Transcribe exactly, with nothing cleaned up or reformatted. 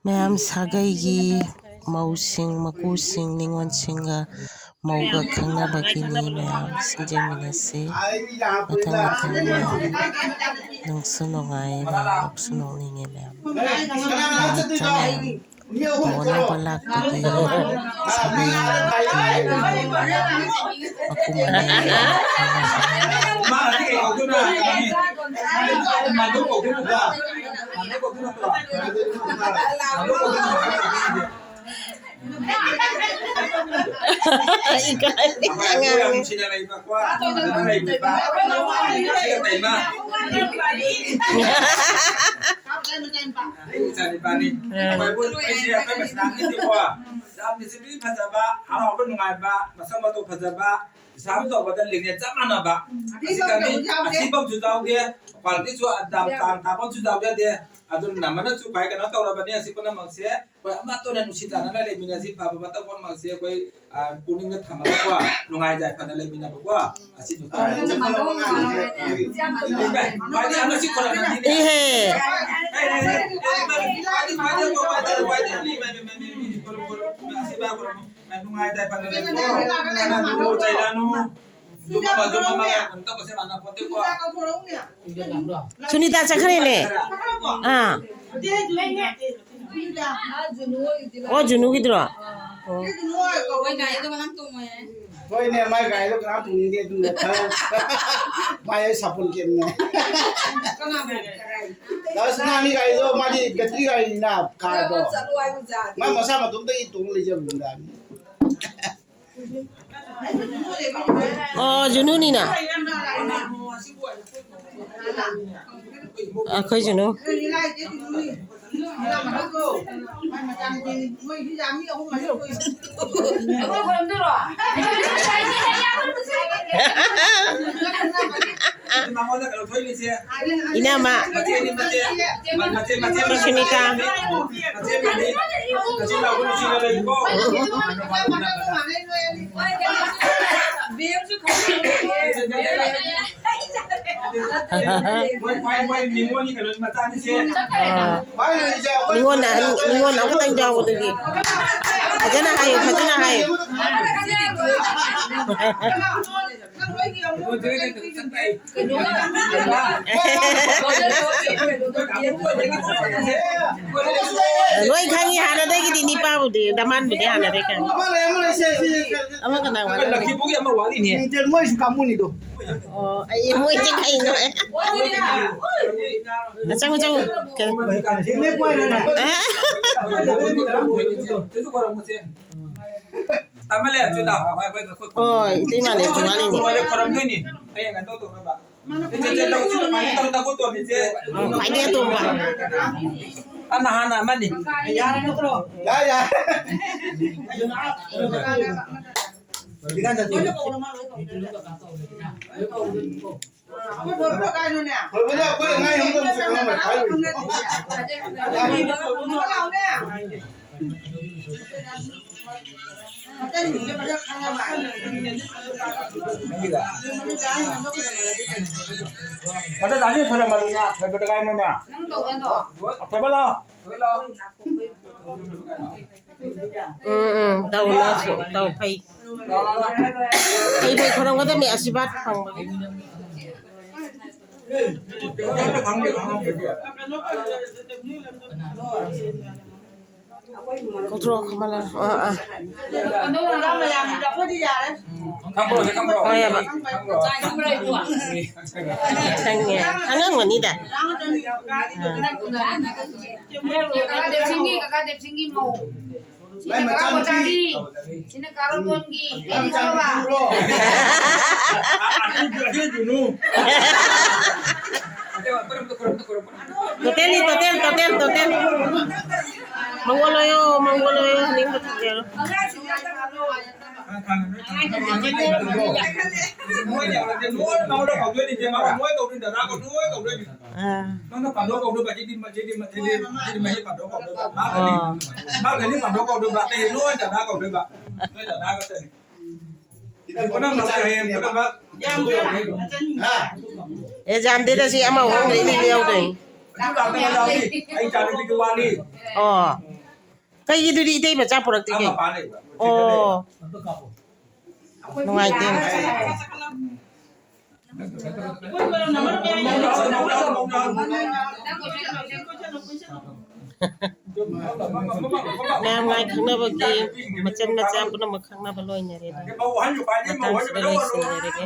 ꯃꯌꯥꯝ ꯁꯥꯒꯩꯒꯤ ꯃꯧꯁꯤꯡ, ꯃꯀꯨꯁꯤꯡ, ꯅꯤꯉꯣꯜꯁꯤꯡꯒ ꯃꯧꯒ ꯈꯪꯅꯕꯒꯤꯅꯤ꯫ ꯃꯌꯥꯝ ꯁꯤꯟꯖꯃꯤꯟꯅꯁꯤ꯫ ꯃꯊꯪ ꯃꯊꯪ ꯃꯌꯥꯝ ꯅꯨꯡꯁꯨ ꯅꯨꯡꯉꯥꯏ, ꯃꯌꯥꯝ ꯅꯣꯛꯁꯨ ꯅꯣꯛꯅꯤꯡꯉꯦ꯫ ꯃꯌꯥꯝ ꯃꯌꯥꯝ ꯃꯧ ꯑꯅꯧꯕ ꯂꯥꯛꯄꯒꯤ ꯁꯥꯒꯩ ꯃꯌꯥꯝ ꯃꯀꯨ ꯃꯅꯦ ꯃꯌꯥꯝ ꯈꯪꯅꯕꯒꯤꯅꯤ꯫ ꯑꯉꯥꯡꯅꯤ꯫ ꯌꯥꯝ ꯗꯤꯁꯤꯄ꯭ꯂꯤꯟ ꯐꯖꯕ, ꯍꯔꯥꯎꯕ ꯅꯨꯡꯉꯥꯏꯕ, ꯃꯁꯛ ꯃꯇꯧ ꯐꯖꯕ, ꯏꯁꯥ ꯇꯧꯕꯗ ꯂꯤꯡꯉꯦ ꯆꯞ ꯃꯥꯟꯅꯕ꯫ ꯑꯁꯤꯗꯗꯤ ꯑꯁꯤꯕ ꯑꯃꯁꯨ ꯌꯥꯎꯗꯦ꯫ ꯀ꯭ꯋꯥꯂꯤꯇꯤꯁꯨ ꯗꯥꯝ ꯇꯥꯡ ꯇꯥꯕ ꯑꯃꯁꯨ ꯌꯥꯎꯖꯗꯦ꯫ ꯑꯗꯨꯅ ꯑꯃꯅꯁꯨ ꯈ꯭ꯋꯥꯏ ꯀꯩꯅꯣ ꯇꯧꯔꯕꯅꯤ꯫ ꯑꯁꯤ ꯄꯨꯝꯅꯃꯛꯁꯦ ꯑꯩꯈꯣꯏ ꯑꯃꯠꯇ ꯑꯣꯏꯅ ꯅꯨꯡꯁꯤ ꯆꯥꯟꯅꯅ ꯂꯩꯃꯤꯟꯅꯁꯤ꯫ ꯐꯕ ꯐꯠꯇ ꯄꯨꯝꯅꯃꯛꯁꯦ ꯑꯩꯈꯣꯏ, ꯑ, ꯄꯨꯛꯅꯤꯡꯗ ꯊꯝꯃꯒꯀꯣ ꯅꯨꯡꯉꯥꯏ ꯌꯥꯏꯐꯅ ꯂꯩꯃꯤꯟꯅꯕꯀꯣ꯫ ꯑꯁꯤꯗꯨ ꯇꯥꯔꯦ꯫ ꯈ꯭ꯋꯥꯏꯗꯒꯤ ꯑꯃ ꯁꯤ ꯈꯣꯏꯔꯝꯃꯗꯤꯅꯦ꯫ ꯏꯍꯦ꯫ ꯅꯨꯡꯉꯥꯏ ꯌꯥꯏꯐꯅ ꯂꯩꯀꯣ꯫ ꯆꯩꯔꯥꯅꯨ꯫ ꯁꯨꯅꯤꯇꯥ ꯆꯠꯈ꯭ꯔꯦꯅꯦ꯫ ꯑꯥ꯫ ꯑꯣ, ꯖꯨꯅꯨꯒꯤꯗꯨꯔꯣ? ꯑꯣ꯫ ꯍꯣꯏꯅꯦ, ꯃꯥꯏ ꯒꯥꯔꯤꯗꯣ ꯀꯅꯥꯝ ꯇꯣꯡꯅꯤꯡꯗꯦ, ꯑꯗꯨꯅ ꯈꯔ ꯃꯥꯏ ꯑꯩ ꯁꯥꯄꯣꯟ ꯀꯦꯞꯅꯦ꯫ ꯗꯥ ꯁꯅꯥꯒꯤ ꯒꯥꯔꯤꯗꯣ ꯃꯥꯗꯤ ꯕꯦꯇ꯭ꯔꯤ ꯒꯥꯔꯤꯅꯤꯅ, ꯀꯥꯔꯗꯣ꯫ ꯃꯥ ꯃꯁꯥ ꯃꯇꯣꯝꯇꯒꯤ ꯇꯣꯡ ꯂꯩꯖꯕꯅꯤꯗ꯫ ꯑꯣ, ꯖꯨꯅꯨꯅꯤꯅ꯫ ꯑꯩꯈꯣꯏ ꯖꯨꯅꯨ꯫ ꯏꯅꯝꯃ꯫ ꯁꯨꯅꯤꯇꯥ꯫ ꯃꯣꯏ ꯈ꯭ꯋꯥꯏ ꯃꯣꯏ ꯅꯤꯉꯣꯜꯒꯤ ꯀꯩꯅꯣ ꯃꯆꯥꯅꯤꯁꯦ꯫ ꯑꯥ꯫ ꯅꯤꯉꯣꯜꯅ ꯑꯍꯟ, ꯅꯤꯉꯣꯜ ꯑꯃꯈꯛꯇꯪ ꯌꯥꯎꯕꯗꯨꯒꯤ꯫ ꯐꯖꯅ ꯍꯥꯏꯌꯨ, ꯐꯖꯅ ꯍꯥꯏꯌꯨ꯫ ꯂꯣꯏ ꯈꯪꯉꯤ, ꯍꯥꯟꯅꯗꯒꯤꯗꯤ ꯅꯤꯄꯥꯕꯨꯗꯤ, ꯗꯃꯥꯟꯕꯨꯗꯤ ꯍꯥꯟꯅꯗꯒꯤ ꯈꯪꯉꯤ꯫ ꯑꯃ ꯀꯅꯥ ꯋꯥꯠꯂꯤ? ꯂꯛꯈꯤꯄꯨꯒꯤ ꯑꯃ ꯋꯥꯠꯂꯤꯅꯦ꯫ ꯃꯣꯏꯁꯨ ꯀꯥꯡꯕꯨꯅꯤꯗꯣ꯫ ꯑꯣ, ꯑꯩ ꯃꯣꯏꯁꯦ ꯀꯩꯅꯣ? ꯆꯪꯉꯨ, ꯆꯪꯉꯨ꯫ ꯀꯩꯅꯣ? ꯑ? ꯍꯣꯏ, ꯏꯇꯩꯃꯅꯦ, ꯖꯨꯃꯥꯂꯤꯅꯦ꯫ ꯈ꯭ꯋꯥꯏꯗꯒꯤ ꯑꯇꯣꯝꯕ꯫ ꯑꯅ ꯍꯥꯟꯅ ꯑꯃꯅꯤ꯫ ꯌꯥꯔꯦ, ꯅꯠꯇ꯭ꯔꯣ? ꯌꯥꯔꯦ, ꯌꯥꯔꯦ꯫ ꯎꯝ, ꯎꯝ, ꯇꯧ, ꯅꯪꯁꯨ ꯇꯧ, ꯐꯩ꯫ ꯐꯩ, ꯐꯩ, ꯈꯨꯔꯨꯝꯒꯗꯕꯅꯤ, ꯑꯁꯤꯔꯕꯥꯗ ꯐꯪꯕꯒꯤ꯫ ꯀꯧꯊꯣꯔꯛꯑꯣ, ꯀꯃꯂꯥ꯫ ꯑꯥ, ꯑꯥ꯫ ꯍꯣꯏ, ꯌꯥꯕ꯫ ꯈꯪꯉꯦ꯫ ꯈꯪꯉꯝꯒꯅꯤꯗ꯫ ꯑꯥ꯫ ꯀꯀꯥ ꯗꯦꯕꯁꯤꯡꯒꯤ, ꯀꯀꯥ ꯗꯦꯕꯁꯤꯡꯒꯤ ꯃꯧ꯫ ꯁꯤꯅ ꯀꯀꯥ ꯕꯣꯇꯥꯒꯤ꯫ ꯁꯤꯅ ꯀꯥ ꯔꯣꯇꯣꯟꯒꯤ꯫ ꯑꯩꯗꯤ ꯈꯪꯉꯕ? ꯇꯣꯇꯦꯜꯅꯤ, ꯇꯣꯇꯦꯜ, ꯇꯣꯇꯦꯜ, ꯇꯣꯇꯦꯜ꯫ ꯃꯪꯒꯣꯜ ꯑꯣꯏꯌꯣ, ꯃꯪꯒꯣꯜ ꯑꯣꯏꯌꯣ, ꯅꯤꯡꯕ ꯊꯨꯡꯖꯔꯣ꯫ ꯃꯣꯏ ꯀꯧꯗꯣꯏꯅꯤ, ꯃꯣꯏ ꯀꯧꯗꯣꯏꯅꯤ꯫ ꯑꯥ꯫ ꯅꯪꯅ ꯄꯥꯟꯗꯣꯛ ꯀꯧꯗꯣꯏꯕ, ꯁꯤꯗꯤ, ꯁꯤꯗꯤ, ꯁꯤꯗꯤ ꯃꯍꯤ ꯄꯥꯟꯗꯣꯛ ꯀꯧꯗꯣꯏꯕ꯫ ꯃꯥ ꯈꯛꯇꯅꯤ, ꯑꯥ꯫ ꯃꯥ ꯈꯛꯇꯅꯤ ꯄꯥꯟꯗꯣꯛ ꯀꯧꯗꯣꯏꯕ꯫ ꯑꯇꯩ ꯂꯣꯏ ꯗꯗꯥ ꯀꯧꯗꯣꯏꯕ꯫ ꯅꯣꯏ ꯗꯗꯥ ꯈꯛꯇꯅꯤ꯫ ꯄꯨꯝꯅꯃꯛ ꯍꯌꯦꯡ ꯄꯨꯝꯅꯃꯛ ꯌꯥꯝ ꯌꯥꯝ ꯍꯥ? ꯑꯦꯛꯖꯥꯝꯗꯨꯗ ꯁꯤ ꯑꯃ ꯍꯣꯡꯗ꯭ꯔꯦ, ꯏꯅꯦ ꯌꯥꯎꯗꯣꯏꯅꯤ꯫ ꯑꯗꯨ ꯂꯥꯛꯄ ꯌꯥꯎꯗꯦ꯫ ꯑꯩ ꯏꯆꯥꯅꯨꯄꯤꯒꯤ ꯋꯥꯅꯤ꯫ ꯑꯣ꯫ ꯀꯩꯒꯤꯗꯨꯗꯤ ꯏꯇꯩ ꯃꯆꯥ ꯄꯨꯔꯛꯇꯦ ꯑꯥ, ꯀꯩ? ꯃꯄꯥꯟ ꯂꯩꯕ꯫ ꯑꯣ꯫ ꯅꯨꯡꯉꯥꯏꯇꯦ꯫ ꯃꯌꯥꯝ ꯃꯥꯏ ꯈꯪꯅꯕꯒꯤ ꯃꯆꯟ ꯃꯆꯥ ꯄꯨꯝꯅꯃꯛ ꯈꯪꯅꯕ ꯂꯣꯏꯅꯔꯦ꯫ ꯃꯇꯥꯡꯁꯤꯗ ꯂꯣꯏꯁꯤꯟꯖꯔꯒꯦ꯫